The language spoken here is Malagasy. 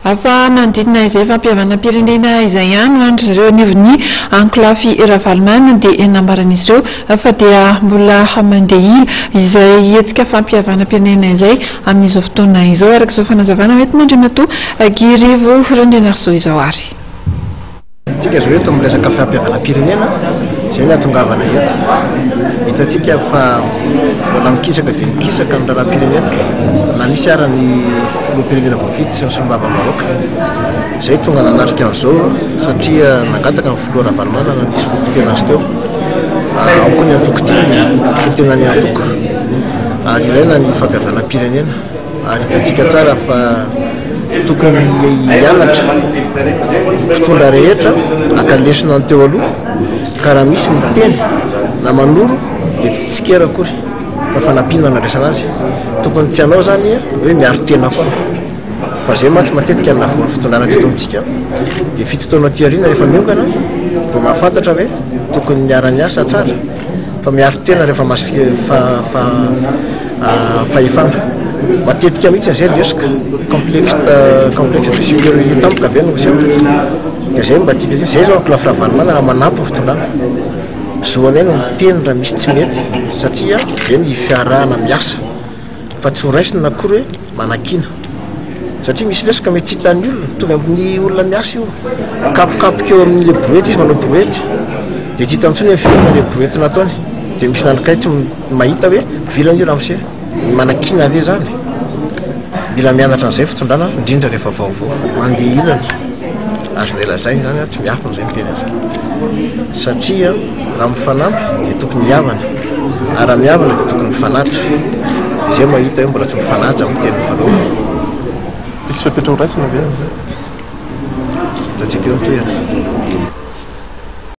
Fa manodidina izay fampihavanam-pirenena izay ihany ho an-dry zareo anivon'ny ankolafy Ravalomanana dia nambaran'izy ireo fa dia mbola mandeha ila izay hetsika fampihavanam-pirenena izay amin'izao fotoana izao, araka izao fanazavana hoentin'Andriamatoa Guy Rivo Randrianarisoa izao ary. Tsika zao eto miresaka fampihavanam-pirenena, izay no hahatongavana eto. Hitantsika fa mbola mikisaka dia mikisaka ny raharaham-pirenena na nisy ara ny filoham-pirenena voafidy sy ny solombavambahoaka. Izay tonga nanatrika an'izao satria nangataka ny filoha Ravalomanana nisy filoham-pirenena azy teo. Ao koa ny antoko tim, solontenan'ny antoko ary ilaina ny fampihavanam-pirenena. Ary hitantsika tsara fa tokony hianatra mpitondra rehetra haka lesona ny teo aloha ka raha misy miteny na manoro dia tsy tsikera akory fa fanampiana no andraisana azy. Tokony tsy hanao zany hoe miaro tena foana fa zay mantsy matetika ny nahavoan'ny fitondrana teto amintsika dia fito taona aty aoriana rehefa miongana vao mahafantatra hoe tokony niara-niasa tsara fa miaro tena rehefa mahazo fahefana. Matetika mihitsy izay lesoka, complexe complexe de supériorité tampoka avy eo no miseho. Dia izay no mba tiako, izay izao ankolafy Ravalomanana raha manampy ny fitondrana. Zo anay no miteny raha misy tsy mety satria izay no fiarahana miasa fa tsy ho raisina akory hoe manakiana. Satria misy lesoka mety tsy hitan'ny olona, mitovy amin'ny olona miasa io, mikapokapoka eo amin'ilay brouette izy manao brouette, dia tsy hitany intsony hoe mivilana ilay brouette nataony, dia misy nanakay tsy mahita hoe mivilana io ramose, manakiana ve zany? Mila mianatra an'izay fitondrana, indrindra rehefa vaovao, mandeha ilany, azonay lazaina izany, tsy miafina izay miteny azy, satria raha mifanampy dia tokony hihavana, ary raha mihavana dia tokony mifanaja, dia izay mahita hoe mbola tsy mifanaja amin'ny teny nifanaovana. Hisy fepetra ho raisina ve amin'izay? Hitantsika eo ny tohiny.